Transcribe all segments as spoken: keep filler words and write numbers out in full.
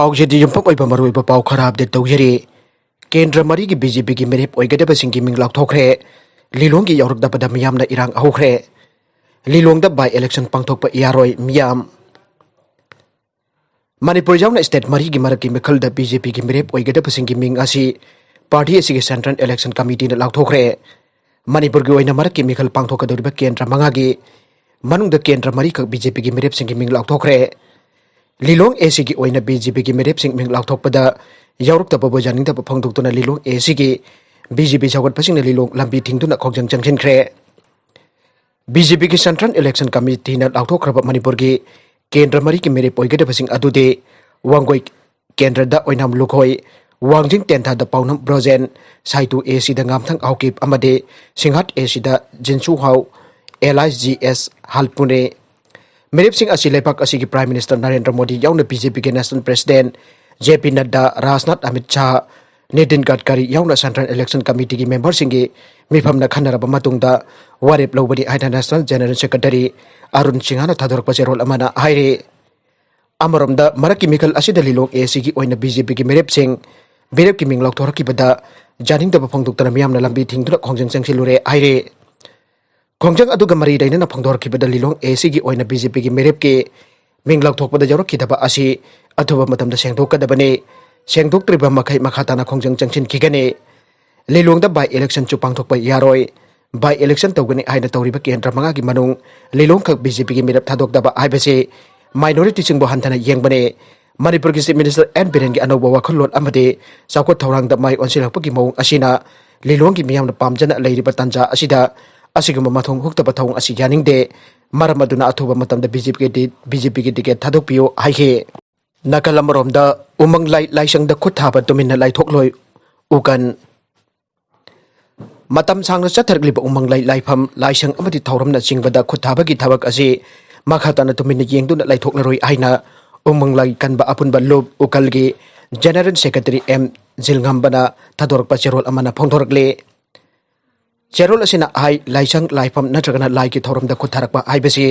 ꯍꯧꯖꯤꯛꯇꯤ ꯌꯨꯝꯐꯝ ꯑꯣꯏꯕ ꯃꯔꯨꯑꯣꯏꯕ ꯄꯥꯎ ꯈꯔ ꯑꯞꯗꯦꯠ ꯇꯧꯖꯔꯤ꯫ ꯀꯦꯟꯗ꯭ꯔ ꯃꯔꯤꯒꯤ ꯕꯤ ꯖꯦ ꯄꯤꯒꯤ ꯃꯤꯔꯦꯞ ꯑꯣꯏꯒꯗꯕꯁꯤꯡꯒꯤ ꯃꯤꯡ ꯂꯥꯎꯊꯣꯛꯈ꯭ꯔꯦ꯫ ꯂꯤꯂꯣꯡꯒꯤ ꯌꯥꯎꯔꯛꯇꯕꯗ ꯃꯤꯌꯥꯝꯅ ꯏꯔꯥꯡ ꯍꯧꯈ꯭ꯔꯦ꯫ ꯂꯤꯂꯣꯡꯗ ꯕꯥꯏ ꯏꯂꯦꯛꯁꯟ ꯄꯥꯡꯊꯣꯛꯄ ꯌꯥꯔꯣꯏ ꯃꯤꯌꯥꯝ꯫ ꯃꯅꯤꯄꯨꯔ ꯌꯥꯎꯅ ꯁ꯭ꯇꯦꯠ ꯃꯔꯤꯒꯤ ꯃꯔꯛꯀꯤ ꯃꯤꯈꯜꯗ ꯕꯤ ꯖꯦ ꯄꯤꯒꯤ ꯃꯤꯔꯦꯞ ꯑꯣꯏꯒꯗꯕꯁꯤꯡꯒꯤ ꯃꯤꯡ ꯑꯁꯤ ꯄꯥꯔꯇꯤ ꯑꯁꯤꯒꯤ ꯁꯦꯟꯇ꯭ꯔꯦꯜ ꯏꯂꯦꯛꯁꯟ ꯀꯃꯤꯇꯤꯅ ꯂꯥꯎꯊꯣꯛꯈ꯭ꯔꯦ꯫ ꯃꯅꯤꯄꯨꯔꯒꯤ ꯑꯣꯏꯅ ꯃꯔꯛꯀꯤ ꯃꯤꯈꯜ ꯄꯥꯡꯊꯣꯛꯀꯗꯧꯔꯤꯕ ꯀꯦꯟꯗ꯭ꯔ ꯃꯉꯥꯒꯤ ꯃꯅꯨꯡꯗ ꯀꯦꯟꯗ꯭ꯔ ꯃꯔꯤꯈꯛ ꯕꯤ ꯖꯦ ꯄꯤꯒꯤ ꯃꯤꯔꯦꯞꯁꯤꯡꯒꯤ ꯃꯤꯡ ꯂꯥꯎꯊꯣꯛꯈ꯭ꯔꯦ꯫ ꯂꯤꯂꯣꯡ ꯑꯦ ꯁꯤꯒꯤ ꯑꯣꯏꯅ ꯕꯤ ꯖꯦ ꯄꯤꯒꯤ ꯃꯤꯔꯦꯞꯁꯤꯡ ꯃꯤꯡ ꯂꯥꯎꯊꯣꯛꯄꯗ ꯌꯥꯎꯔꯛꯇꯕꯕꯨ ꯌꯥꯅꯤꯡꯗꯕ ꯐꯣꯡꯗꯣꯛꯇꯨꯅ ꯂꯤꯂꯣꯡ ꯑꯦ ꯁꯤꯒꯤ ꯕꯤ ꯖꯦ ꯄꯤ ꯁꯧꯒꯠꯄꯁꯤꯡꯅ ꯂꯤꯂꯣꯡ ꯂꯝꯕꯤ ꯊꯤꯡꯗꯨꯅ ꯈꯣꯡꯖꯪ ꯆꯪꯁꯤꯟꯈ꯭ꯔꯦ꯫ ꯕꯤ ꯖꯦ ꯄꯤꯒꯤ ꯁꯦꯟꯇ꯭ꯔꯦꯜ ꯏꯂꯦꯛꯁꯟ ꯀꯃꯤꯇꯤꯅ ꯂꯥꯎꯊꯣꯛꯈ꯭ꯔꯕ ꯃꯅꯤꯄꯨꯔꯒꯤ ꯀꯦꯟꯗ꯭ꯔ ꯃꯔꯤꯒꯤ ꯃꯤꯔꯦꯞ ꯑꯣꯏꯒꯗꯕꯁꯤꯡ ꯑꯗꯨꯗꯤ ꯋꯥꯡꯒꯣꯏ ꯀꯦꯟꯗ꯭ꯔꯗ ꯑꯣꯏꯅꯥꯝ ꯂꯨꯈꯣꯏ, ꯋꯥꯡꯖꯤꯡ ꯇꯦꯟꯊꯥꯗ ꯄꯥꯎꯅꯝ ꯕ꯭ꯔꯣꯖꯦꯟ, ꯁꯥꯏꯇꯨ ꯑꯦ ꯁꯤꯗ ꯉꯥꯝꯊꯪ ꯍꯥꯎꯀꯤꯞ ꯑꯃꯗꯤ ꯁꯤꯡꯍꯥꯠ ꯑꯦ ꯁꯤꯗ ꯖꯤꯟꯁꯨ ꯍꯥꯎ, ꯑꯦꯂꯥꯏꯁ ꯖꯤ ꯑꯦꯁ ꯍꯥꯜꯄꯨꯅꯦ꯫ ꯃꯤꯔꯦꯞꯁꯤꯡ ꯑꯁꯤ ꯂꯩꯕꯥꯛ ꯑꯁꯤꯒꯤ ꯄ꯭ꯔꯥꯏꯝ ꯃꯤꯅꯤꯁꯇꯔ ꯅꯔꯦꯟꯗ꯭ꯔ ꯃꯣꯗꯤ ꯌꯥꯎꯅ ꯕꯤ ꯖꯦ ꯄꯤꯒꯤ ꯅꯦꯁꯅꯦꯜ ꯄ꯭ꯔꯦꯁꯤꯗꯦꯟꯠ ꯖꯦ ꯄꯤ ꯅꯗ꯭ꯗꯥ, ꯔꯥꯖꯅꯥꯊ, ꯑꯃꯤꯠ ꯁꯥꯍ, ꯅꯤꯇꯤꯟ ꯒꯗꯀꯥꯔꯤ ꯌꯥꯎꯅ ꯁꯦꯟꯇ꯭ꯔꯦꯜ ꯏꯂꯦꯛꯁꯟ ꯀꯃꯤꯇꯤꯒꯤ ꯃꯦꯝꯕꯔꯁꯤꯡꯒꯤ ꯃꯤꯐꯝꯅ ꯈꯟꯅꯔꯕ ꯃꯇꯨꯡꯗ ꯋꯥꯔꯦꯞ ꯂꯧꯕꯅꯤ ꯍꯥꯏꯅ ꯅꯦꯁꯅꯦꯜ ꯖꯦꯅꯔꯦꯜ ꯁꯦꯀ꯭ꯔꯦꯇꯔꯤ ꯑꯔꯨꯟ ꯁꯤꯡꯍꯅ ꯊꯥꯗꯣꯔꯛꯄ ꯆꯦꯔꯣꯜ ꯑꯃꯅ ꯍꯥꯏꯔꯤ꯫ ꯑꯃꯔꯣꯝꯗ ꯃꯔꯛꯀꯤ ꯃꯤꯈꯜ ꯑꯁꯤꯗ ꯂꯤꯂꯣꯡ ꯑꯦ ꯁꯤꯒꯤ ꯑꯣꯏꯅ ꯕꯤ ꯖꯦ ꯄꯤꯒꯤ ꯃꯤꯔꯦꯞꯁꯤꯡ ꯃꯤꯔꯦꯞꯀꯤ ꯃꯤꯡ ꯂꯥꯎꯊꯣꯔꯛꯈꯤꯕꯗ ꯌꯥꯅꯤꯡꯗꯕ ꯐꯣꯡꯗꯣꯛꯇꯨꯅ ꯃꯤꯌꯥꯝꯅ ꯂꯝꯕꯤ ꯊꯤꯡꯗꯨꯅ ꯈꯣꯡꯖꯪ ꯆꯪꯁꯤꯜꯂꯨꯔꯦ ꯍꯥꯏꯔꯤ꯫ ꯈꯣꯡꯖꯪ ꯑꯗꯨꯒ ꯃꯔꯤ ꯂꯩꯅꯅ ꯐꯣꯡꯗꯣꯔꯛꯈꯤꯕꯗ ꯂꯤꯂꯣꯡ ꯑꯦ ꯁꯤꯒꯤ ꯑꯣꯏꯅ ꯕꯤ ꯖꯦ ꯄꯤꯒꯤ ꯃꯤꯔꯦꯞꯀꯤ ꯃꯤꯡ ꯂꯥꯎꯊꯣꯛꯄꯗ ꯌꯥꯎꯔꯛꯈꯤꯗꯕ ꯑꯁꯤ ꯑꯊꯨꯕ ꯃꯇꯝꯗ ꯁꯦꯡꯗꯣꯛꯀꯗꯕꯅꯤ꯫ ꯁꯦꯡꯗꯣꯛꯇ꯭ꯔꯤꯕ ꯃꯈꯩ ꯃꯈꯥ ꯇꯥꯅ ꯈꯣꯡꯖꯪ ꯆꯪꯁꯤꯟꯈꯤꯒꯅꯤ꯫ ꯂꯤꯂꯣꯡꯗ ꯕꯥꯏ ꯏꯂꯦꯛꯁꯟꯁꯨ ꯄꯥꯡꯊꯣꯛꯄ ꯌꯥꯔꯣꯏ꯫ ꯕꯥꯏ ꯏꯂꯦꯛꯁꯟ ꯇꯧꯒꯅꯤ ꯍꯥꯏꯅ ꯇꯧꯔꯤꯕ ꯀꯦꯟꯗ꯭ꯔ ꯃꯉꯥꯒꯤ ꯃꯅꯨꯡ ꯂꯤꯂꯣꯡꯈꯛ ꯕꯤ ꯖꯦ ꯄꯤꯒꯤ ꯃꯤꯔꯦꯞ ꯊꯥꯗꯣꯛꯇꯕ ꯍꯥꯏꯕꯁꯤ ꯃꯥꯏꯅꯣꯔꯤꯇꯤꯁꯤꯡꯕꯨ ꯍꯟꯊꯅ ꯌꯦꯡꯕꯅꯤ꯫ ꯃꯅꯤꯄꯨꯔꯒꯤ ꯆꯤꯐ ꯃꯤꯅꯤꯁꯇꯔ ꯑꯦꯟ ꯕꯤꯔꯦꯟꯒꯤ ꯑꯅꯧꯕ ꯋꯥꯈꯜꯂꯣꯟ ꯑꯃꯗꯤ ꯆꯥꯎꯈꯠ ꯊꯧꯔꯥꯡꯗ ꯃꯥꯏ ꯑꯣꯟꯁꯤꯜꯂꯛꯄꯒꯤ ꯃꯑꯣꯡ ꯑꯁꯤꯅ ꯂꯤꯂꯣꯡꯒꯤ ꯃꯤꯌꯥꯝꯅ ꯄꯥꯝꯖꯅ ꯂꯩꯔꯤꯕ ꯇꯥꯟꯖꯥ ꯑꯁꯤꯗ ꯑꯁꯤꯒꯨꯝꯕ ꯃꯊꯣꯡ ꯍꯨꯛꯇꯕ ꯊꯧꯑꯣꯡ ꯑꯁꯤ ꯌꯥꯅꯤꯡꯗꯦ꯫ ꯃꯔꯝ ꯑꯗꯨꯅ ꯑꯊꯨꯕ ꯃꯇꯝꯗ ꯕꯤ ꯖꯦ ꯄꯤꯒꯤ ꯇꯤ-, ꯕꯤ ꯖꯦ ꯄꯤꯒꯤ ꯇꯤꯀꯦꯠ ꯊꯥꯗꯣꯛꯄꯤꯌꯨ ꯍꯥꯏꯈꯤ꯫ ꯅꯥꯀꯜ ꯑꯃꯔꯣꯝꯗ ꯎꯃꯪ ꯂꯥꯏ ꯂꯥꯏꯁꯪꯗ ꯈꯨꯠ ꯊꯥꯕ ꯇꯨꯃꯤꯟꯅ ꯂꯥꯏꯊꯣꯛꯂꯣꯏ ꯎꯀꯟ꯫ ꯃꯇꯝ ꯁꯥꯡꯅ ꯆꯠꯊꯔꯛꯂꯤꯕ ꯎꯃꯪ ꯂꯥꯏ ꯂꯥꯏꯐꯝ, ꯂꯥꯏꯁꯪ ꯑꯃꯗꯤ ꯊꯧꯔꯝꯅꯆꯤꯡꯕꯗ ꯈꯨꯠ ꯊꯥꯕꯒꯤ ꯊꯕꯛ ꯑꯁꯤ ꯃꯈꯥ ꯇꯥꯅ ꯇꯨꯃꯤꯟꯅ ꯌꯦꯡꯗꯨꯅ ꯂꯩꯊꯣꯛꯂꯔꯣꯏ ꯍꯥꯏꯅ ꯎꯃꯪ ꯂꯥꯏ ꯀꯟꯕ ꯑꯄꯨꯟꯕ ꯂꯨꯞ ꯎꯀꯜꯒꯤ ꯖꯦꯅꯔꯦꯜ ꯁꯦꯀ꯭ꯔꯦꯇꯔꯤ ꯑꯦꯝ ꯖꯤꯜꯉꯝꯕꯅ ꯊꯥꯗꯣꯔꯛꯄ ꯆꯦꯔꯣꯜ ꯑꯃꯅ ꯐꯣꯡꯗꯣꯔꯛꯂꯤ꯫ ꯆꯦꯔꯣꯜ ꯑꯁꯤꯅ ꯍꯥꯏ, ꯂꯥꯏꯁꯪ, ꯂꯥꯏꯐꯝ ꯅꯠꯇ꯭ꯔꯒꯅ ꯂꯥꯏꯒꯤ ꯊꯧꯔꯝꯗ ꯈꯨꯠ ꯊꯥꯔꯛꯄ ꯍꯥꯏꯕꯁꯤ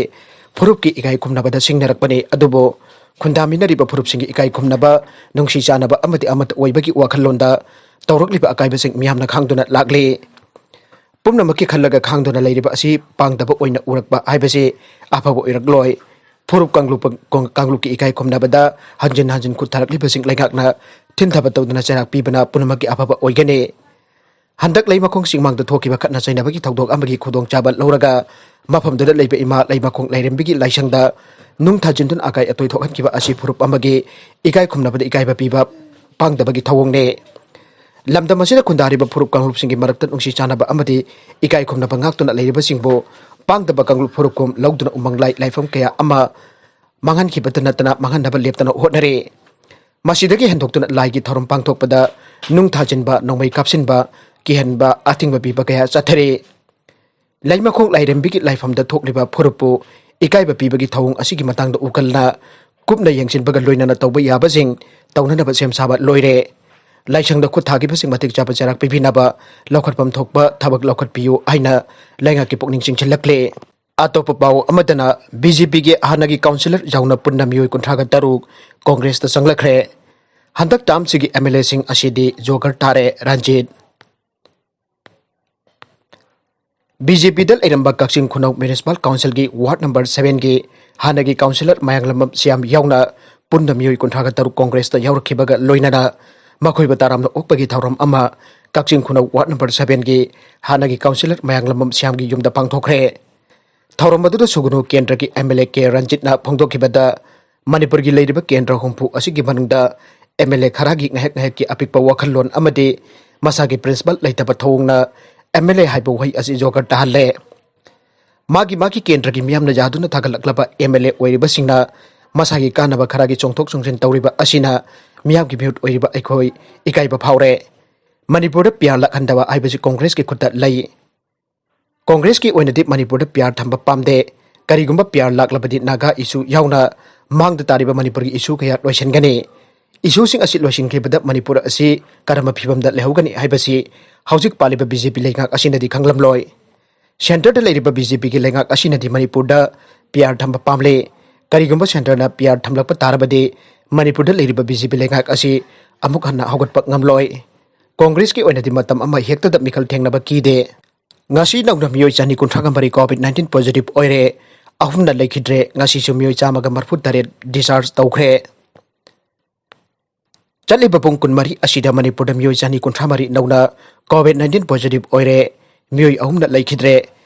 ꯐꯨꯔꯨꯞꯀꯤ ꯏꯀꯥꯏ ꯈꯨꯝꯅꯕꯗ ꯁꯤꯡꯅꯔꯛꯄꯅꯤ, ꯑꯗꯨꯕꯨ ꯈꯨꯟꯗꯥꯃꯤꯟꯅꯔꯤꯕ ꯐꯨꯔꯨꯞꯁꯤꯡꯒꯤ ꯏꯀꯥꯏ ꯈꯨꯝꯅꯕ, ꯅꯨꯡꯁꯤ ꯆꯥꯟꯅꯕ ꯑꯃꯗꯤ ꯑꯃꯠꯇ ꯑꯣꯏꯕꯒꯤ ꯋꯥꯈꯜꯂꯣꯟꯗ ꯇꯧꯔꯛꯂꯤꯕ ꯑꯀꯥꯏꯕꯁꯤꯡ ꯃꯤꯌꯥꯝꯅ ꯈꯥꯡꯗꯨꯅ ꯂꯥꯛꯂꯤ꯫ ꯄꯨꯝꯅꯃꯛꯀꯤ ꯈꯜꯂꯒ ꯈꯥꯡꯗꯨꯅ ꯂꯩꯔꯤꯕ ꯑꯁꯤ ꯄꯥꯡꯗꯕ ꯑꯣꯏꯅ ꯎꯔꯛꯄ ꯍꯥꯏꯕꯁꯤ ꯑꯐꯕ ꯑꯣꯏꯔꯛꯂꯣꯏ꯫ ꯐꯨꯔꯨꯞ ꯀꯥꯡꯂꯨꯞ, ꯀꯥꯡꯂꯨꯞꯀꯤ ꯏꯀꯥꯏ ꯈꯨꯝꯅꯕꯗ ꯍꯟꯖꯤꯟ ꯍꯟꯖꯤꯟ ꯈꯨꯠ ꯊꯥꯔꯛꯂꯤꯕꯁꯤꯡ ꯂꯩꯉꯥꯛꯅ ꯊꯤꯟꯊꯕ ꯇꯧꯗꯨꯅ ꯆꯩꯔꯥꯛ ꯄꯤꯕꯅ ꯄꯨꯝꯅꯃꯛꯀꯤ ꯑꯐꯕ ꯑꯣꯏꯒꯅꯤ꯫ ꯍꯟꯗꯛ ꯂꯩꯃꯈꯣꯡ ꯆꯤꯡꯃꯥꯡꯗ ꯊꯣꯛꯈꯤꯕ ꯈꯠꯅ ꯆꯩꯅꯕꯒꯤ ꯊꯧꯗꯣꯛ ꯑꯃꯒꯤ ꯈꯨꯗꯣꯡꯆꯥꯕ ꯂꯧꯔꯒ ꯃꯐꯝꯗꯨꯗ ꯂꯩꯕ ꯏꯃꯥ ꯂꯩꯃꯈꯣꯡ ꯂꯥꯏꯔꯦꯝꯕꯤꯒꯤ ꯂꯥꯏꯁꯪꯗ ꯅꯨꯡ ꯊꯥꯖꯤꯟꯗꯨꯅ ꯑꯀꯥꯏ ꯑꯇꯣꯏ ꯊꯣꯛꯍꯟꯈꯤꯕ ꯑꯁꯤ ꯐꯨꯔꯨꯞ ꯑꯃꯒꯤ ꯏꯀꯥꯏ ꯈꯨꯝꯅꯕꯗ ꯏꯀꯥꯏꯕ ꯄꯤꯕ ꯄꯥꯡꯗꯕꯒꯤ ꯊꯧꯑꯣꯡꯅꯤ꯫ ꯂꯝꯗꯝ ꯑꯁꯤꯗ ꯈꯨꯟꯗꯥꯔꯤꯕ ꯐꯨꯔꯨꯞ ꯀꯥꯡꯂꯨꯞꯁꯤꯡꯒꯤ ꯃꯔꯛꯇ ꯅꯨꯡꯁꯤ ꯆꯥꯟꯅꯕ ꯑꯃꯗꯤ ꯏꯀꯥꯏ ꯈꯨꯝꯅꯕ ꯉꯥꯛꯇꯨꯅ ꯂꯩꯔꯤꯕꯁꯤꯡꯕꯨ ꯄꯥꯡꯗꯕ ꯀꯥꯡꯂꯨꯞ ꯐꯨꯔꯨꯞꯀꯨꯝ ꯂꯧꯗꯨꯅ ꯎꯃꯪ ꯂꯥꯏ ꯂꯥꯏꯐꯝ ꯀꯌꯥ ꯑꯃ ꯃꯥꯡꯍꯟꯈꯤꯕꯇ ꯅꯠꯇꯅ ꯃꯥꯡꯍꯟꯅꯕ ꯂꯦꯞꯇꯅ ꯍꯣꯠꯅꯔꯤ꯫ ꯃꯁꯤꯗꯒꯤ ꯍꯦꯟꯗꯣꯛꯇꯨꯅ ꯂꯥꯏꯒꯤ ꯊꯧꯔꯝ ꯄꯥꯡꯊꯣꯛꯄꯗ ꯅꯨꯡ ꯊꯥꯖꯤꯟꯕ, ꯅꯣꯡꯃꯩ ꯀꯥꯞꯁꯤꯟꯕ, ꯀꯤꯍꯟꯕ, ꯑꯊꯤꯡꯕ ꯄꯤꯕ ꯀꯌꯥ ꯆꯠꯊꯔꯤ꯫ ꯂꯩꯃꯈꯣꯡ ꯂꯥꯏꯔꯦꯝꯕꯤꯒꯤ ꯂꯥꯏꯐꯝꯗ ꯊꯣꯛꯂꯤꯕ ꯐꯨꯔꯨꯞꯄꯨ ꯏꯀꯥꯏꯕ ꯄꯤꯕꯒꯤ ꯊꯧꯑꯣꯡ ꯑꯁꯤꯒꯤ ꯃꯇꯥꯡꯗ ꯎꯀꯜꯅ ꯀꯨꯞꯅ ꯌꯦꯡꯁꯤꯟꯕꯒ ꯂꯣꯏꯅꯅ ꯇꯧꯕ ꯌꯥꯕꯁꯤꯡ ꯇꯧꯅꯅꯕ ꯁꯦꯝ ꯁꯥꯕ ꯂꯣꯏꯔꯦ꯫ ꯂꯥꯏꯁꯪꯗ ꯈꯨꯠ ꯊꯥꯈꯤꯕꯁꯤꯡ ꯃꯇꯤꯛ ꯆꯥꯕ ꯆꯩꯔꯥꯛ ꯄꯤꯕꯤꯅꯕ ꯂꯧꯈꯠꯐꯝ ꯊꯣꯛꯄ ꯊꯕꯛ ꯂꯧꯈꯠꯄꯤꯌꯨ ꯍꯥꯏꯅ ꯂꯩꯉꯥꯛꯀꯤ ꯄꯨꯛꯅꯤꯡ ꯆꯤꯡꯁꯤꯜꯂꯛꯂꯦ꯫ ꯑꯇꯣꯞꯄ ꯄꯥꯎ ꯑꯃꯗꯅ, ꯕꯤ ꯖꯦ ꯄꯤꯒꯤ ꯍꯥꯟꯅꯒꯤ ꯀꯥꯎꯟꯁꯤꯂꯔ ꯌꯥꯎꯅ ꯄꯨꯟꯅ ꯃꯤꯑꯣꯏ ꯀꯨꯟꯊ꯭ꯔꯥꯒ ꯇꯔꯨꯛ ꯀꯣꯡꯒ꯭ꯔꯦꯁꯇ ꯆꯪꯂꯛꯈ꯭ꯔꯦ꯫ ꯍꯟꯗꯛ ꯇꯥꯝꯁꯤꯒꯤ ꯑꯦꯝ ꯑꯦꯜ ꯑꯦꯁꯤꯡ ꯑꯁꯤꯗꯤ ꯖꯣꯀꯔ ꯇꯥꯔꯦ, ꯔꯟꯖꯤꯠ꯫ ꯕꯤ ꯖꯦ ꯄꯤꯗ ꯂꯩꯔꯝꯕ ꯀꯛꯆꯤꯡ ꯈꯨꯅꯧ ꯃ꯭ꯌꯨꯅꯤꯁꯤꯄꯥꯜ ꯀꯥꯎꯟꯁꯤꯜꯒꯤ ꯋꯥꯔꯗ ꯅꯝꯕꯔ ꯁꯚꯦꯟꯒꯤ ꯍꯥꯟꯅꯒꯤ ꯀꯥꯎꯟꯁꯤꯂꯔ ꯃꯌꯥꯡꯂꯝꯕꯝ ꯁ꯭ꯌꯥꯝ ꯌꯥꯎꯅ ꯄꯨꯟꯅ ꯃꯤꯑꯣꯏ ꯀꯨꯟꯊ꯭ꯔꯥꯒ ꯇꯔꯨꯛ ꯀꯣꯡꯒ꯭ꯔꯦꯁꯇ ꯌꯥꯎꯔꯛꯈꯤꯕꯒ ꯂꯣꯏꯅꯅ ꯃꯈꯣꯏꯕꯨ ꯇꯔꯥꯝꯅ ꯑꯣꯛꯄꯒꯤ ꯊꯧꯔꯝ ꯑꯃ ꯀꯛꯆꯤꯡ ꯈꯨꯅꯧ ꯋꯥꯔꯗ ꯅꯝꯕꯔ ꯁꯚꯦꯟꯒꯤ ꯍꯥꯟꯅꯒꯤ ꯀꯥꯎꯟꯁꯤꯂꯔ ꯃꯌꯥꯡꯂꯝꯕꯝ ꯁ꯭ꯌꯥꯝꯒꯤ ꯌꯨꯝꯗ ꯄꯥꯡꯊꯣꯛꯈ꯭ꯔꯦ꯫ ꯊꯧꯔꯝ ꯑꯗꯨꯗ ꯁꯨꯒꯅꯨ ꯀꯦꯟꯗ꯭ꯔꯒꯤ ꯑꯦꯝ ꯑꯦꯜ ꯑꯦ ꯀꯦ ꯔꯟꯖꯤꯠꯅ ꯐꯣꯡꯗꯣꯛꯈꯤꯕꯗ, ꯃꯅꯤꯄꯨꯔꯒꯤ ꯂꯩꯔꯤꯕ ꯀꯦꯟꯗ꯭ꯔ ꯍꯨꯝꯐꯨ ꯑꯁꯤꯒꯤ ꯃꯅꯨꯡꯗ ꯑꯦꯝ ꯑꯦꯜ ꯑꯦ ꯈꯔꯒꯤ ꯉꯥꯏꯍꯥꯛ ꯉꯥꯏꯍꯥꯛꯀꯤ ꯑꯄꯤꯛꯄ ꯋꯥꯈꯜꯂꯣꯟ ꯑꯃꯗꯤ ꯃꯁꯥꯒꯤ ꯄ꯭ꯔꯤꯟꯁꯤꯄꯜ ꯂꯩꯇꯕ ꯊꯧꯑꯣꯡꯅ ꯑꯦꯝ ꯑꯦꯜ ꯑꯦ ꯍꯥꯏꯕ ꯋꯥꯍꯩ ꯑꯁꯤ ꯖꯣꯀꯔ ꯇꯥꯍꯜꯂꯦ꯫ ꯃꯥꯒꯤ ꯃꯥꯒꯤ ꯀꯦꯟꯗ꯭ꯔꯒꯤ ꯃꯤꯌꯥꯝꯅ ꯌꯥꯗꯨꯅ ꯊꯥꯒꯠꯂꯛꯂꯕ ꯑꯦꯝ ꯑꯦꯜ ꯑꯦ ꯑꯣꯏꯔꯤꯕꯁꯤꯡꯅ ꯃꯁꯥꯒꯤ ꯀꯥꯟꯅꯕ ꯈꯔꯒꯤ ꯆꯣꯡꯊꯣꯛ ꯆꯣꯡꯁꯤꯟ ꯇꯧꯔꯤꯕ ꯑꯁꯤꯅ ꯃꯤꯌꯥꯝꯒꯤ ꯃꯤꯍꯨꯠ ꯑꯣꯏꯔꯤꯕ ꯑꯩꯈꯣꯏ ꯏꯀꯥꯏꯕ ꯐꯥꯎꯔꯦ꯫ ꯃꯅꯤꯄꯨꯔꯗ ꯄꯤ ꯑꯥꯔ ꯂꯥꯛꯍꯟꯗꯕ ꯍꯥꯏꯕꯁꯤ ꯀꯣꯡꯒ꯭ꯔꯦꯁꯀꯤ ꯈꯨꯠꯇ ꯂꯩ꯫ ꯀꯣꯡꯒ꯭ꯔꯦꯁꯀꯤ ꯑꯣꯏꯅꯗꯤ ꯃꯅꯤꯄꯨꯔꯗ ꯄꯤ ꯑꯥꯔ ꯊꯝꯕ ꯄꯥꯝꯗꯦ꯫ ꯀꯔꯤꯒꯨꯝꯕ ꯄꯤ ꯑꯥꯔ ꯂꯥꯛꯂꯕꯗꯤ ꯅꯥꯒꯥ ꯏꯁꯨ ꯌꯥꯎꯅ ꯃꯥꯡꯗ ꯇꯥꯔꯤꯕ ꯃꯅꯤꯄꯨꯔꯒꯤ ꯏꯁꯨ ꯀꯌꯥ ꯂꯣꯏꯁꯤꯟꯒꯅꯤ꯫ ꯏꯁꯨꯁꯤꯡ ꯑꯁꯤ ꯂꯣꯏꯁꯤꯟꯈꯤꯕꯗ ꯃꯅꯤꯄꯨꯔ ꯑꯁꯤ ꯀꯔꯝꯕ ꯐꯤꯕꯝꯗ ꯂꯩꯍꯧꯒꯅꯤ ꯍꯥꯏꯕꯁꯤ ꯍꯧꯖꯤꯛ ꯄꯥꯜꯂꯤꯕ ꯕꯤ ꯖꯦ ꯄꯤ ꯂꯩꯉꯥꯛ ꯑꯁꯤꯅꯗꯤ ꯈꯪꯂꯝꯂꯣꯏ꯫ ꯁꯦꯟꯇꯔꯗ ꯂꯩꯔꯤꯕ ꯕꯤ ꯖꯦ ꯄꯤꯒꯤ ꯂꯩꯉꯥꯛ ꯑꯁꯤꯅꯗꯤ ꯃꯅꯤꯄꯨꯔꯗ ꯄꯤ ꯑꯥꯔ ꯊꯝꯕ ꯄꯥꯝꯂꯦ꯫ ꯀꯔꯤꯒꯨꯝꯕ ꯁꯦꯟꯇꯔꯅ ꯄꯤ ꯑꯥꯔ ꯊꯝꯂꯛꯄ ꯇꯥꯔꯕꯗꯤ ꯃꯅꯤꯄꯨꯔꯗ ꯂꯩꯔꯤꯕ ꯕꯤ ꯖꯦ ꯄꯤ ꯂꯩꯉꯥꯛ ꯑꯁꯤ ꯑꯃꯨꯛ ꯍꯟꯅ ꯍꯧꯒꯠꯄ ꯉꯝꯂꯣꯏ꯫ ꯀꯣꯡꯒ꯭ꯔꯦꯁꯀꯤ ꯑꯣꯏꯅꯗꯤ ꯃꯇꯝ ꯑꯃ ꯍꯦꯛꯇꯗ ꯃꯤꯈꯜ ꯊꯦꯡꯅꯕ ꯀꯤꯗꯦ꯫ ꯉꯁꯤ ꯅꯧꯅ ꯃꯤꯑꯣꯏ ꯆꯅꯤ ꯀꯨꯟꯊ꯭ꯔꯥꯒ ꯃꯔꯤ COVID nineteen positive ꯑꯣꯏꯔꯦ꯫ ꯑꯍꯨꯝꯅ ꯂꯩꯈꯤꯗ꯭ꯔꯦ꯫ ꯉꯁꯤꯁꯨ ꯃꯤꯑꯣꯏ ꯆꯥꯝꯃꯒ ꯃꯔꯤꯐꯨ ꯇꯔꯦꯠ discharge ꯇꯧꯈ꯭ꯔꯦ꯫ ꯆꯠꯂꯤꯕ ꯄꯨꯡ ꯀꯨꯟꯃꯔꯤ ꯑꯁꯤꯗ ꯃꯅꯤꯄꯨꯔꯗ ꯃꯤꯑꯣꯏ ꯆꯅꯤ ꯀꯨꯟꯊ꯭ꯔꯥ ꯃꯔꯤ ꯅꯧꯅ COVID nineteen positive ꯑꯣꯏꯔꯦ꯫ ꯃꯤꯑꯣꯏ ꯑꯍꯨꯝꯅ ꯂꯩꯈꯤꯗ꯭ꯔꯦ꯫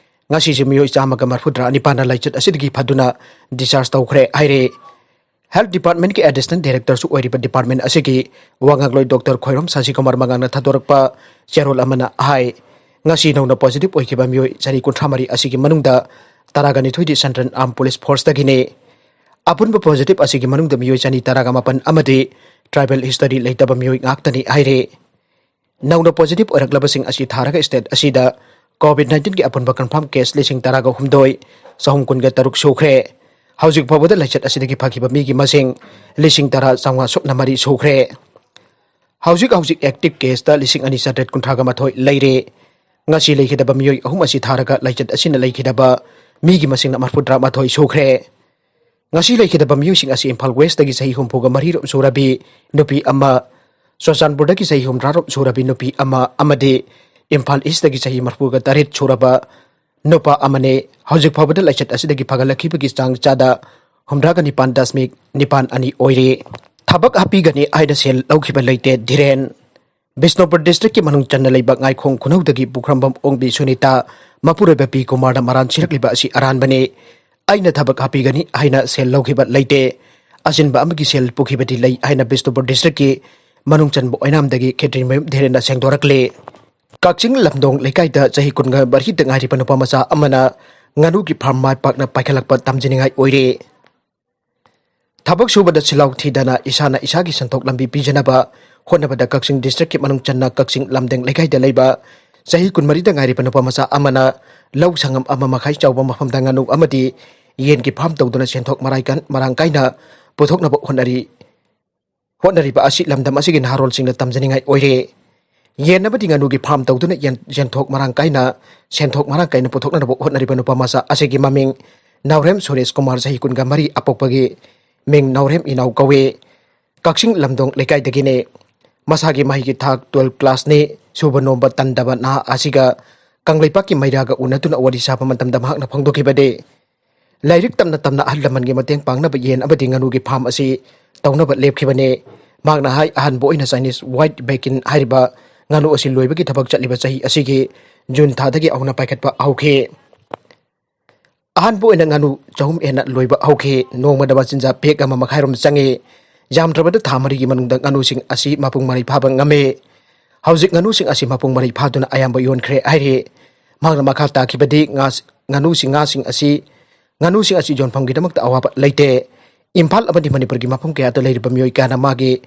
ꯉꯁꯤꯁꯨ ꯃꯤꯑꯣꯏ ꯆꯥꯝꯃꯒ ꯃꯔꯤꯐꯨꯇꯔꯥ ꯅꯤꯄꯥꯟꯅ ꯂꯥꯏꯆꯠ ꯑꯁꯤꯗꯒꯤ ꯐꯗꯨꯅ discharge ꯇꯧꯈ꯭ꯔꯦ ꯍꯥꯏꯔꯦ꯫ Health Department ꯀꯤ Additional Director ꯁꯨ ꯑꯣꯏꯔꯤꯕ department ꯑꯁꯤꯒꯤ ꯋꯥ ꯉꯥꯡꯂꯣꯏ ꯗꯣꯛꯇꯔ ꯈꯣꯏꯔꯣꯝ ꯁꯥꯁꯤꯀꯨꯃꯥꯔ ꯃꯉꯥꯡꯅ ꯊꯥꯗꯣꯔꯛꯄ ꯆꯦꯔꯣꯜ ꯑꯃꯅ ꯍꯥꯏ, ꯉꯁꯤ ꯅꯧꯅ positive ꯑꯣꯏꯈꯤꯕ ꯃꯤꯑꯣꯏ ꯆꯅꯤ ꯀꯨꯟꯊ꯭ꯔꯥ ꯃꯔꯤ ꯑꯁꯤꯒꯤ ꯃꯅꯨꯡꯗ ꯇꯔꯥꯒ ꯅꯤꯊꯣꯏꯗꯤ Central Armed Police Force ꯇꯒꯤꯅꯤ꯫ ꯑꯄꯨꯟꯕ positive ꯑꯁꯤꯒꯤ ꯃꯅꯨꯡꯗ ꯃꯤꯑꯣꯏ ꯆꯅꯤ ꯇꯔꯥꯒ ꯃꯥꯄꯟ ꯑꯃꯗꯤ tribal history ꯂꯩꯇꯕ ꯃꯤꯑꯣꯏ ꯉꯥꯛꯇꯅꯤ ꯍꯥꯏꯔꯤ꯫ ꯅꯧꯅ positive ꯑꯣꯏꯔꯛꯂꯕꯁꯤꯡ ꯑꯁꯤ ꯊꯥꯔꯒ state ꯑꯁꯤꯗ COVID nineteen ꯒꯤ ꯑꯄꯨꯟꯕ confirm case ꯂꯤꯁꯤꯡ ꯇꯔꯥꯒ ꯍꯨꯝꯗꯣꯏ ꯆꯍꯨꯝ ꯀꯨꯟꯒ ꯇꯔꯨꯛ ꯁꯨꯈ꯭ꯔꯦ꯫ ꯍꯧꯖꯤꯛ ꯐꯥꯎꯕꯗ ꯂꯥꯏꯆꯠ ꯑꯁꯤꯗꯒꯤ ꯐꯈꯤꯕ ꯃꯤꯒꯤ ꯃꯁꯤꯡ ꯂꯤꯁꯤꯡ ꯇꯔꯥ ꯆꯥꯝꯃꯉꯥ ꯁꯨꯞꯅ ꯃꯔꯤ ꯁꯨꯈ꯭ꯔꯦ꯫ ꯍꯧꯖꯤꯛ ꯍꯧꯖꯤꯛ active case ꯇ ꯂꯤꯁꯤꯡ ꯑꯅꯤ ꯆꯥꯇ꯭ꯔꯦꯠ ꯀꯨꯟꯊ꯭ꯔꯥꯒ ꯃꯥꯊꯣꯏ ꯂꯩꯔꯦ꯫ ꯉꯁꯤ ꯂꯩꯈꯤꯗꯕ ꯃꯤꯑꯣꯏ ꯑꯍꯨꯝ ꯑꯁꯤ ꯊꯥꯔꯒ ꯂꯥꯏꯆꯠ ꯑꯁꯤꯅ ꯂꯩꯈꯤꯗꯕ ꯃꯤꯒꯤ ꯃꯁꯤꯡꯅ ꯃꯔꯤꯐꯨꯇꯔꯥ ꯃꯥꯊꯣꯏ ꯁꯨꯈ꯭ꯔꯦ꯫ ꯉꯁꯤ ꯂꯩꯈꯤꯗꯕ ꯃꯤꯑꯣꯏꯁꯤꯡ ꯑꯁꯤ ꯏꯝꯐꯥꯜ West ꯇꯒꯤ ꯆꯍꯤ ꯍꯨꯝꯐꯨꯒ ꯃꯔꯤ ꯁꯨꯔꯕꯤ ꯅꯨꯄꯤ ꯑꯃ, ꯆꯨꯔꯆꯥꯟꯄꯨꯔꯗꯒꯤ ꯆꯍꯤ ꯍꯨꯝꯗ꯭ꯔꯥ ꯁꯨꯔꯕꯤ ꯅꯨꯄꯤ ꯑꯃ ꯑꯃꯗꯤ ꯏꯝꯐꯥꯜ East ꯇꯒꯤ ꯆꯍꯤ ꯃꯔꯤꯐꯨꯒ ꯇꯔꯦꯠ ꯁꯨꯔꯕ ꯅꯨꯄꯥ ꯑꯃꯅꯤ꯫ ꯍꯧꯖꯤꯛ ꯐꯥꯎꯕꯗ ꯂꯥꯏꯆꯠ ꯑꯁꯤꯗꯒꯤ ꯐꯒꯠꯂꯛꯈꯤꯕꯒꯤ ꯆꯥꯡ ꯆꯥꯗ ꯍꯨꯝꯗ꯭ꯔꯥꯒ ꯅꯤꯄꯥꯟ ꯗꯁꯃꯤꯛ ꯅꯤꯄꯥꯟ ꯑꯅꯤ ꯑꯣꯏꯔꯤ꯫ ꯊꯕꯛ ꯍꯥꯞꯄꯤꯒꯅꯤ ꯍꯥꯏꯅ ꯁꯦꯜ ꯂꯧꯈꯤꯕ ꯂꯩꯇꯦ, ꯙꯤꯔꯦꯟ꯫ ꯕꯤꯁꯅꯨꯄꯨꯔ district ꯀꯤ ꯃꯅꯨꯡ ꯆꯟꯅ ꯂꯩꯕ ꯉꯥꯏꯈꯣꯡ ꯈꯨꯅꯧꯗꯒꯤ ꯄꯨꯈ꯭ꯔꯝꯕꯝ ꯑꯣꯡꯕꯤ ꯁꯨꯅꯤꯇꯥ ꯃꯄꯨꯔꯣꯏꯕ ꯄꯤ ꯀꯨꯃꯥꯔꯅ ꯃꯔꯥꯟ ꯁꯤꯔꯛꯂꯤꯕ ꯑꯁꯤ ꯑꯔꯥꯟꯕꯅꯤ꯫ ꯑꯩꯅ ꯊꯕꯛ ꯍꯥꯞꯄꯤꯒꯅꯤ ꯍꯥꯏꯅ ꯁꯦꯜ ꯂꯧꯈꯤꯕ ꯂꯩꯇꯦ꯫ ꯑꯆꯤꯟꯕ ꯑꯃꯒꯤ ꯁꯦꯜ ꯄꯨꯈꯤꯕꯗꯤ ꯂꯩ ꯍꯥꯏꯅ ꯕꯤꯁꯅꯨꯄꯨꯔ district ꯀꯤ ꯃꯅꯨꯡ ꯆꯟꯕ ꯑꯣꯏꯅꯥꯝꯗꯒꯤ ꯈꯦꯇ꯭ꯔꯤꯃꯌꯨꯝ ꯙꯤꯔꯦꯟꯅ ꯁꯦꯡꯗꯣꯔꯛꯂꯤ꯫ ꯀꯛꯆꯤꯡ ꯂꯝꯗꯣꯡ ꯂꯩꯀꯥꯏꯗ ꯆꯍꯤ ꯀꯨꯟꯒ ꯃꯔꯤꯗ ꯉꯥꯏꯔꯤꯕ ꯅꯨꯄꯥ ꯃꯆꯥ ꯑꯃꯅ ꯉꯥꯅꯨꯒꯤ farm ꯃꯥꯏ ꯄꯥꯛꯅ ꯄꯥꯏꯈꯠꯂꯛꯄ ꯇꯝꯖꯅꯤꯡꯉꯥꯏ ꯑꯣꯏꯔꯦ꯫ ꯊꯕꯛ ꯁꯨꯕꯗ ꯆꯤꯜꯍꯥꯎ ꯊꯤꯗꯅ ꯏꯁꯥꯅ ꯏꯁꯥꯒꯤ ꯁꯦꯟꯊꯣꯛ ꯂꯝꯕꯤ ꯄꯤꯖꯅꯕ ꯍꯣꯠꯅꯕꯗ ꯀꯛꯆꯤꯡ district ꯀꯤ ꯃꯅꯨꯡ ꯆꯟꯅ ꯀꯛꯆꯤꯡ ꯂꯝꯗꯦꯡ ꯂꯩꯀꯥꯏꯗ ꯂꯩꯕ ꯆꯍꯤ ꯀꯨꯟꯃꯔꯤꯗ ꯉꯥꯏꯔꯤꯕ ꯅꯨꯄꯥ ꯃꯆꯥ ꯑꯃꯅ ꯂꯧ ꯁꯪꯉꯝ ꯑꯃ ꯃꯈꯥꯏ ꯆꯥꯎꯕ ꯃꯐꯝꯗ ꯉꯥꯅꯨ ꯑꯃꯗꯤ ꯌꯦꯟꯒꯤ farm ꯇꯧꯗꯨꯅ ꯁꯦꯟꯊꯣꯛ ꯃꯔꯥꯏ ꯀꯟ-, ꯃꯔꯥꯡ ꯀꯥꯏꯅ ꯄꯨꯊꯣꯛꯅꯕ ꯍꯣꯠꯅꯔꯤ꯫ ꯍꯣꯠꯅꯔꯤꯕ ꯑꯁꯤ ꯂꯝꯗꯝ ꯑꯁꯤꯒꯤ ꯅꯍꯥꯔꯣꯜꯁꯤꯡꯅ ꯇꯝꯖꯅꯤꯡꯉꯥꯏ ꯑꯣꯏꯔꯦ꯫ ꯌꯦꯟ ꯑꯃꯗꯤ ꯉꯥꯅꯨꯒꯤ farm ꯇꯧꯗꯨꯅ ꯌꯦꯟ-, ꯌꯦꯟꯊꯣꯛ ꯃꯔꯥꯡ ꯀꯥꯏꯅ, ꯁꯦꯟꯊꯣꯛ ꯃꯔꯥꯡ ꯀꯥꯏꯅ ꯄꯨꯊꯣꯛꯅꯅꯕ ꯍꯣꯠꯅꯔꯤꯕ ꯅꯨꯄꯥ ꯃꯆꯥ ꯑꯁꯤꯒꯤ ꯃꯃꯤꯡ ꯅꯥꯎꯔꯦꯝ ꯁꯨꯔꯦꯁ ꯀꯨꯃꯥꯔ, ꯆꯍꯤ ꯀꯨꯟꯒ ꯃꯔꯤ, ꯑꯄꯣꯛꯄꯒꯤ ꯃꯤꯡ ꯅꯥꯎꯔꯦꯝ ꯏꯅꯥꯎ ꯀꯧꯏ꯫ ꯀꯛꯆꯤꯡ ꯂꯝꯗꯣꯡ ꯂꯩꯀꯥꯏꯗꯒꯤꯅꯤ꯫ ꯃꯁꯥꯒꯤ ꯃꯍꯩꯒꯤ ꯊꯥꯛ twelve class ꯅꯤ꯫ ꯁꯨꯕ ꯅꯣꯝꯕ ꯇꯟꯗꯕ ꯅꯍꯥ ꯑꯁꯤꯒ ꯀꯪꯂꯩꯄꯥꯛꯀꯤ ꯃꯩꯔꯥꯒ ꯎꯅꯗꯨꯅ ꯋꯥꯔꯤ ꯁꯥꯕ ꯃꯇꯝꯗ ꯃꯍꯥꯛꯅ ꯐꯣꯡꯗꯣꯛꯈꯤꯕꯗꯤ, ꯂꯥꯏꯔꯤꯛ ꯇꯝꯅ ꯇꯝꯅ ꯑꯍꯜ ꯂꯃꯟꯒꯤ ꯃꯇꯦꯡ ꯄꯥꯡꯅꯕ ꯌꯦꯟ ꯑꯃꯗꯤ ꯉꯥꯅꯨꯒꯤ farm ꯑꯁꯤ ꯇꯧꯅꯕ ꯂꯦꯞꯈꯤꯕꯅꯤ꯫ ꯃꯍꯥꯛꯅ ꯍꯥꯏ, ꯑꯍꯥꯟꯕ ꯑꯣꯏꯅ Chinese White Pekin ꯍꯥꯏꯔꯤꯕ ꯉꯥꯅꯨ ꯑꯁꯤ ꯂꯣꯏꯕꯒꯤ ꯊꯕꯛ ꯆꯠꯂꯤꯕ ꯆꯍꯤ ꯑꯁꯤꯒꯤ ꯖꯨꯟ ꯊꯥꯗꯒꯤ ꯍꯧꯅ ꯄꯥꯏꯈꯠꯄ ꯍꯧꯈꯤ꯫ ꯑꯍꯥꯟꯕ ꯑꯣꯏꯅ ꯉꯥꯅꯨ ꯆꯍꯨꯝ ꯍꯦꯟꯅ ꯂꯣꯏꯕ ꯍꯧꯈꯤ꯫ ꯅꯣꯡꯃꯗ ꯃꯆꯤꯟꯖꯥꯛ bag ꯑꯃ ꯃꯈꯥꯏꯔꯣꯝ ꯆꯪꯉꯤ꯫ ꯌꯥꯝꯗ꯭ꯔꯕꯗ ꯊꯥ ꯃꯔꯤꯒꯤ ꯃꯅꯨꯡꯗ ꯉꯥꯅꯨꯁꯤꯡ ꯑꯁꯤ ꯃꯄꯨꯡ ꯃꯔꯩ ꯐꯥꯕ ꯉꯝꯃꯤ꯫ ꯍꯧꯖꯤꯛ ꯉꯥꯅꯨꯁꯤꯡ ꯑꯁꯤ ꯃꯄꯨꯡ ꯃꯔꯩ ꯐꯥꯗꯨꯅ ꯑꯌꯥꯝꯕ ꯌꯣꯟꯈ꯭ꯔꯦ ꯍꯥꯏꯔꯤ꯫ ꯃꯍꯥꯛꯅ ꯃꯈꯥ ꯇꯥꯈꯤꯕꯗꯤ, ꯉꯥ-, ꯉꯥꯅꯨꯁꯤꯡ, ꯉꯥꯁꯤꯡ ꯑꯁꯤ, ꯉꯥꯅꯨꯁꯤꯡ ꯑꯁꯤ ꯌꯣꯟꯐꯝꯒꯤꯗꯃꯛꯇ ꯑꯋꯥꯕ ꯂꯩꯇꯦ꯫ ꯏꯝꯐꯥꯜ ꯑꯃꯗꯤ ꯃꯅꯤꯄꯨꯔꯒꯤ ꯃꯐꯝ ꯀꯌꯥꯗ ꯂꯩꯔꯤꯕ ꯃꯤꯑꯣꯏ ꯀꯌꯥꯅ ꯃꯥꯒꯤ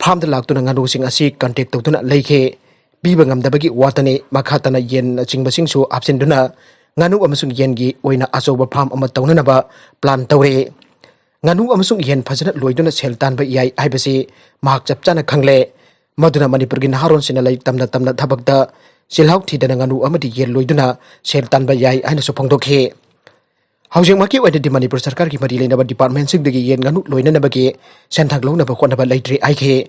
farm ꯗ ꯂꯥꯛꯇꯨꯅ ꯉꯥꯅꯨꯁꯤꯡ ꯑꯁꯤ contact ꯇꯧꯗꯨꯅ ꯂꯩꯈꯤ꯫ ꯄꯤꯕ ꯉꯝꯗꯕꯒꯤ ꯋꯥꯇꯅꯤ꯫ ꯃꯈꯥ ꯇꯥꯅ ꯌꯦꯟꯅꯆꯤꯡꯕꯁꯤꯡꯁꯨ ꯍꯥꯞꯆꯤꯟꯗꯨꯅ ꯉꯥꯅꯨ ꯑꯃꯁꯨꯡ ꯌꯦꯟꯒꯤ ꯑꯣꯏꯅ ꯑꯆꯧꯕ farm ꯑꯃ ꯇꯧꯅꯅꯕ plan ꯇꯧꯔꯤ꯫ ꯉꯥꯅꯨ ꯑꯃꯁꯨꯡ ꯌꯦꯟ ꯐꯖꯅ ꯂꯣꯏꯗꯨꯅ ꯁꯦꯜ ꯇꯥꯟꯕ ꯌꯥꯏ ꯍꯥꯏꯕꯁꯤ ꯃꯍꯥꯛ ꯆꯞ ꯆꯥꯅ ꯈꯪꯂꯦ꯫ ꯃꯗꯨꯅ ꯃꯅꯤꯄꯨꯔꯒꯤ ꯅꯍꯥꯔꯣꯟꯁꯤꯡꯅ ꯂꯥꯏꯔꯤꯛ ꯇꯝꯅ ꯇꯝꯅ ꯊꯕꯛꯇ ꯆꯤꯜꯍꯥꯎ ꯊꯤꯗꯅ ꯉꯥꯅꯨ ꯑꯃꯗꯤ ꯌꯦꯟ ꯂꯣꯏꯗꯨꯅ ꯁꯦꯜ ꯇꯥꯟꯕ ꯌꯥꯏ ꯍꯥꯏꯅꯁꯨ ꯐꯣꯡꯗꯣꯛꯈꯤ꯫ ꯍꯧꯖꯤꯛꯃꯛꯀꯤ ꯑꯣꯏꯅꯗꯤ ꯃꯅꯤꯄꯨꯔ ꯁꯔꯀꯥꯔꯒꯤ ꯃꯔꯤ ꯂꯩꯅꯕ department ꯁꯤꯡꯗꯒꯤ ꯌꯦꯟ ꯉꯥꯅꯨ ꯂꯣꯏꯅꯅꯕꯒꯤ ꯁꯦꯟꯊꯥꯡ ꯂꯧꯅꯕ ꯍꯣꯠꯅꯕ ꯂꯩꯇ꯭ꯔꯤ ꯍꯥꯏꯈꯤ꯫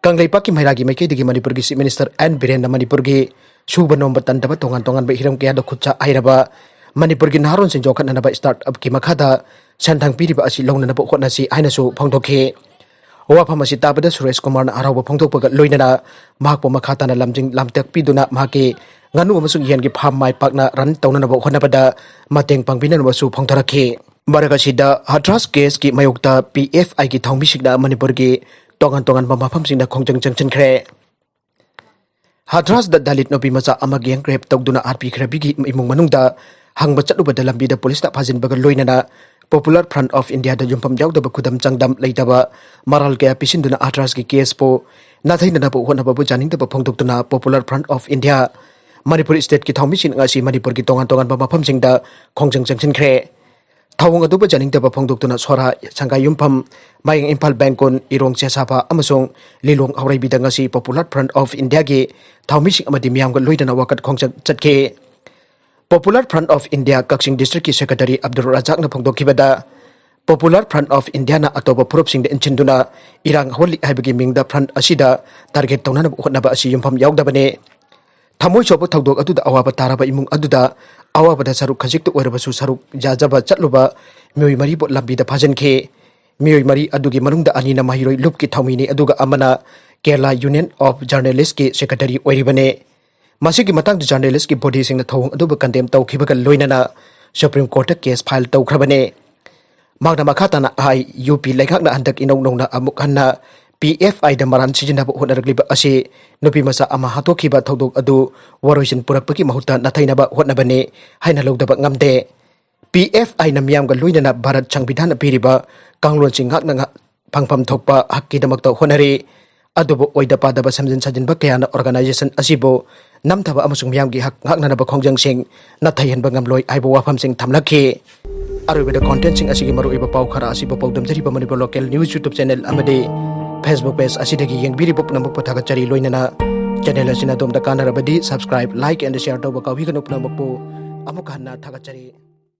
ꯀꯪꯂꯩꯄꯥꯛꯀꯤ ꯃꯩꯔꯥꯒꯤ ꯃꯥꯏꯀꯩꯗꯒꯤ ꯃꯅꯤꯄꯨꯔꯒꯤ Chief Minister ꯑꯦꯟ ꯕꯤꯔꯦꯟꯅ ꯃꯅꯤꯄꯨꯔꯒꯤ ꯁꯨꯕ ꯅꯣꯝꯕ ꯇꯟꯗꯕ ꯇꯣꯉꯥꯟ ꯇꯣꯉꯥꯟꯕ ꯍꯤꯔꯝ ꯀꯌꯥꯗ ꯈꯨꯠ ꯁꯥ ꯍꯩꯔꯕ ꯃꯅꯤꯄꯨꯔꯒꯤ ꯅꯍꯥꯔꯣꯟꯁꯤꯡ ꯌꯣꯛꯈꯠꯅꯅꯕ start up ꯀꯤ ꯃꯈꯥꯗ ꯁꯦꯟꯊꯥꯡ ꯄꯤꯔꯤꯕ ꯑꯁꯤ ꯂꯧꯅꯅꯕ ꯍꯣꯠꯅꯁꯤ ꯍꯥꯏꯅꯁꯨ ꯐꯣꯡꯗꯣꯛꯈꯤ꯫ ꯋꯥꯐꯝ ꯑꯁꯤ ꯇꯥꯕꯗ ꯁꯨꯔꯦꯁ ꯀꯨꯃꯥꯔꯅ ꯍꯔꯥꯎꯕ ꯐꯣꯡꯗꯣꯛꯄꯒ ꯂꯣꯏꯅꯅ ꯃꯍꯥꯛꯄꯨ ꯃꯈꯥ ꯇꯥꯅ ꯂꯝꯖꯤꯡ ꯂꯝꯇꯥꯛꯄꯤꯗꯨꯅ ꯃꯍꯥꯛꯀꯤ ꯉꯥꯅꯨ ꯑꯃꯁꯨꯡ ꯌꯦꯟꯒꯤ farm ꯃꯥꯏ ꯄꯥꯛꯅ run ꯇꯧꯅꯅꯕ ꯍꯣꯠꯅꯕꯗ ꯃꯇꯦꯡ ꯄꯥꯡꯕꯤꯅꯅꯕꯁꯨ ꯐꯣꯡꯗꯣꯔꯛꯈꯤ꯫ ꯃꯔꯛ ꯑꯁꯤꯗ ꯍꯊ꯭ꯔꯥꯁ case ꯀꯤ ꯃꯥꯌꯣꯛꯇ ꯄꯤ ꯑꯦꯐ ꯑꯥꯏ ꯒꯤ ꯊꯧꯃꯤꯁꯤꯡꯅ ꯃꯅꯤꯄꯨꯔꯒꯤ ꯇꯣꯉꯥꯟ ꯇꯣꯉꯥꯟꯕ ꯃꯐꯝꯁꯤꯡꯗ ꯈꯣꯡꯖꯪ ꯆꯪꯁꯤꯟꯈ꯭ꯔꯦ꯫ ꯍꯊ꯭ꯔꯥꯁꯇ ꯗꯂꯤꯠ ꯅꯨꯄꯤ ꯃꯆꯥ ꯑꯃ gang rape ꯇꯧꯗꯨꯅ ꯍꯥꯠꯄꯤꯈ꯭ꯔꯕꯤꯒꯤ ꯏꯃꯨꯡ ꯃꯅꯨꯡꯗ ꯍꯪꯕ ꯆꯠꯂꯨꯕꯗ ꯂꯝꯕꯤꯗ ꯄꯨꯂꯤꯁꯅ ꯐꯥꯖꯤꯟꯕꯒ ꯂꯣꯏꯅꯅ Popular Front of India ꯗ ꯌꯨꯝꯐꯝ ꯌꯥꯎꯗꯕ, ꯈꯨꯗꯝ ꯆꯥꯡꯗꯝ ꯂꯩꯇꯕ ꯃꯔꯥꯜ ꯀꯌꯥ ꯄꯤꯁꯤꯟꯗꯨꯅ ꯍꯊ꯭ꯔꯥꯁꯀꯤ case ꯄꯨ ꯅꯥꯊꯩꯅꯅꯕ ꯍꯣꯠꯅꯕꯕꯨ ꯌꯥꯅꯤꯡꯗꯕ ꯐꯣꯡꯗꯣꯛꯇꯨꯅ Popular Front of India Manipur state ꯀꯤ ꯊꯧꯃꯤꯁꯤꯡ ꯑꯁꯤ ꯃꯅꯤꯄꯨꯔꯒꯤ ꯇꯣꯉꯥꯟ ꯇꯣꯉꯥꯟꯕ ꯃꯐꯝꯁꯤꯡꯗ ꯈꯣꯡꯖꯪ ꯆꯪꯁꯤꯟꯈ꯭ꯔꯦ꯫ ꯊꯧꯑꯣꯡ ꯑꯗꯨꯕꯨ ꯌꯥꯅꯤꯡꯗꯕ ꯐꯣꯡꯗꯣꯛꯇꯨꯅ ꯁꯣꯔꯥ, ꯁꯪꯒꯥꯏꯌꯨꯝꯐꯝ, ꯃꯌꯥꯡ ꯏꯝꯐꯥꯜ, ꯕꯦꯡꯀꯨꯟ, ꯏꯔꯣꯡ ꯆꯦꯁꯥꯐꯥ ꯑꯃꯁꯨꯡ ꯂꯤꯂꯣꯡ ꯍꯥꯎꯔꯩꯕꯤꯗ ꯉꯁꯤ Popular Front of India ꯒꯤ ꯊꯧꯃꯤꯁꯤꯡ ꯑꯃꯗꯤ ꯃꯤꯌꯥꯝꯒ ꯂꯣꯏꯅꯅ ꯋꯥꯀꯠ ꯈꯣꯡꯆꯠ ꯆꯠꯈꯤ꯫ Popular Front of India Kakching district ꯀꯤ secretary Abdul ꯔꯖꯥꯛꯅ ꯐꯣꯡꯗꯣꯛꯈꯤꯕꯗ, Popular Front of India ꯅ ꯑꯇꯣꯞꯄ ꯐꯨꯔꯨꯞꯁꯤꯡꯗ ꯏꯟꯁꯤꯟꯗꯨꯅ ꯏꯔꯥꯡ ꯍꯧꯍꯜꯂꯤ ꯍꯥꯏꯕꯒꯤ ꯃꯤꯡꯗ front ꯑꯁꯤꯗ target ꯇꯧꯅꯅꯕ ꯍꯣꯠꯅꯕ ꯑꯁꯤ ꯌꯨꯝꯐꯝ ꯌꯥꯎꯗꯕꯅꯤ꯫ ꯊꯃꯣꯏ ꯁꯣꯛꯄ ꯊꯧꯗꯣꯛ ꯑꯗꯨꯗ ꯑꯋꯥꯕ ꯇꯥꯔꯕ ꯏꯃꯨꯡ ꯑꯗꯨꯗ ꯑꯋꯥꯕꯗ ꯁꯔꯨꯛ ꯈꯖꯤꯛꯇ ꯑꯣꯏꯔꯕꯁꯨ ꯁꯔꯨꯛ ꯌꯥꯖꯕ ꯆꯠꯂꯨꯕ ꯃꯤꯑꯣꯏ ꯃꯔꯤꯕꯨ ꯂꯝꯕꯤꯗ ꯐꯥꯖꯤꯟꯈꯤ꯫ ꯃꯤꯑꯣꯏ ꯃꯔꯤ ꯑꯗꯨꯒꯤ ꯃꯅꯨꯡꯗ ꯑꯅꯤꯅ ꯃꯍꯩꯔꯣꯏ ꯂꯨꯞꯀꯤ ꯊꯧꯃꯤꯅꯤ, ꯑꯗꯨꯒ ꯑꯃꯅ Kerala Union of Journalist ꯀꯤ secretary ꯑꯣꯏꯔꯤꯕꯅꯤ꯫ ꯃꯁꯤꯒꯤ ꯃꯇꯥꯡꯗ journalist ꯀꯤ body ꯁꯤꯡꯅ ꯊꯧꯑꯣꯡ ꯑꯗꯨꯕꯨ condemn ꯇꯧꯈꯤꯕꯒ ꯂꯣꯏꯅꯅ Supreme Court ꯇ case file ꯇꯧꯈ꯭ꯔꯕꯅꯤ꯫ ꯃꯍꯥꯛꯅ ꯃꯈꯥ ꯇꯥꯅ ꯍꯥꯏ, ꯌꯨ ꯄꯤ ꯂꯩꯉꯥꯛꯅ ꯍꯟꯗꯛ ꯏꯅꯧ ꯅꯧꯅ ꯑꯃꯨꯛ ꯍꯟꯅ ꯄꯤ ꯑꯦꯐ ꯑꯥꯏꯗ ꯃꯔꯥꯟ ꯁꯤꯖꯤꯟꯅꯕ ꯍꯣꯠꯅꯔꯛꯂꯤꯕ ꯑꯁꯤ ꯅꯨꯄꯤ ꯃꯆꯥ ꯑꯃ ꯍꯥꯠꯇꯣꯛꯈꯤꯕ ꯊꯧꯗꯣꯛ ꯑꯗꯨ ꯋꯥꯔꯣꯏꯁꯤꯟ ꯄꯨꯔꯛꯄꯒꯤ ꯃꯍꯨꯠꯇ ꯅꯥꯊꯩꯅꯕ ꯍꯣꯠꯅꯕꯅꯤ ꯍꯥꯏꯅ ꯂꯧꯗꯕ ꯉꯝꯗꯦ꯫ ꯄꯤ ꯑꯦꯐ ꯑꯥꯏꯅ ꯃꯤꯌꯥꯝꯒ ꯂꯣꯏꯅꯅ ꯚꯥꯔꯠ ꯁꯪꯕꯤꯙꯥꯟꯅ ꯄꯤꯔꯤꯕ ꯀꯥꯡꯂꯣꯟꯁꯤꯡ ꯉꯥꯛꯅ ꯉꯥ-, ꯐꯪꯐꯝ ꯊꯣꯛꯄ ꯍꯛꯀꯤꯗꯃꯛꯇ ꯍꯣꯠꯅꯔꯤ꯫ ꯑꯗꯨꯕꯨ ꯑꯣꯏꯗ ꯄꯥꯗꯕ ꯁꯦꯝꯖꯤꯟ ꯁꯥꯖꯤꯟꯕ ꯀꯌꯥꯅ organization ꯑꯁꯤꯕꯨ ꯅꯝꯊꯕ ꯑꯃꯁꯨꯡ ꯃꯤꯌꯥꯝꯒꯤ ꯍꯛ ꯉꯥꯛꯅꯅꯕ ꯈꯣꯡꯖꯪꯁꯤꯡ ꯅꯥꯊꯩꯍꯟꯕ ꯉꯝꯂꯣꯏ ꯍꯥꯏꯕ ꯋꯥꯐꯝꯁꯤꯡ ꯊꯝꯂꯛꯈꯤ꯫ ꯑꯔꯣꯏꯕꯗ content ꯁꯤꯡ ꯑꯁꯤꯒꯤ ꯃꯔꯨꯑꯣꯏꯕ ꯄꯥꯎ ꯈꯔ ꯑꯁꯤꯕꯨ ꯄꯥꯎꯗꯝꯖꯔꯤꯕ Manipur local news YouTube channel ꯑꯃꯗꯤ Facebook page ꯑꯁꯤꯗꯒꯤ ꯌꯦꯡꯕꯤꯔꯤꯕ ꯄꯨꯝꯅꯃꯛꯄꯨ ꯊꯥꯒꯠꯆꯔꯤ꯫ ꯂꯣꯏꯅꯅ channel ꯑꯁꯤꯅ ꯑꯗꯣꯝꯗ ꯀꯥꯟꯅꯔꯕꯗꯤ subscribe, like and share ꯇꯧꯕ ꯀꯥꯎꯕꯤꯒꯅꯨ꯫ ꯄꯨꯝꯅꯃꯛꯄꯨ ꯑꯃꯨꯛ ꯍꯟꯅ ꯊꯥꯒꯠꯆꯔꯤ꯫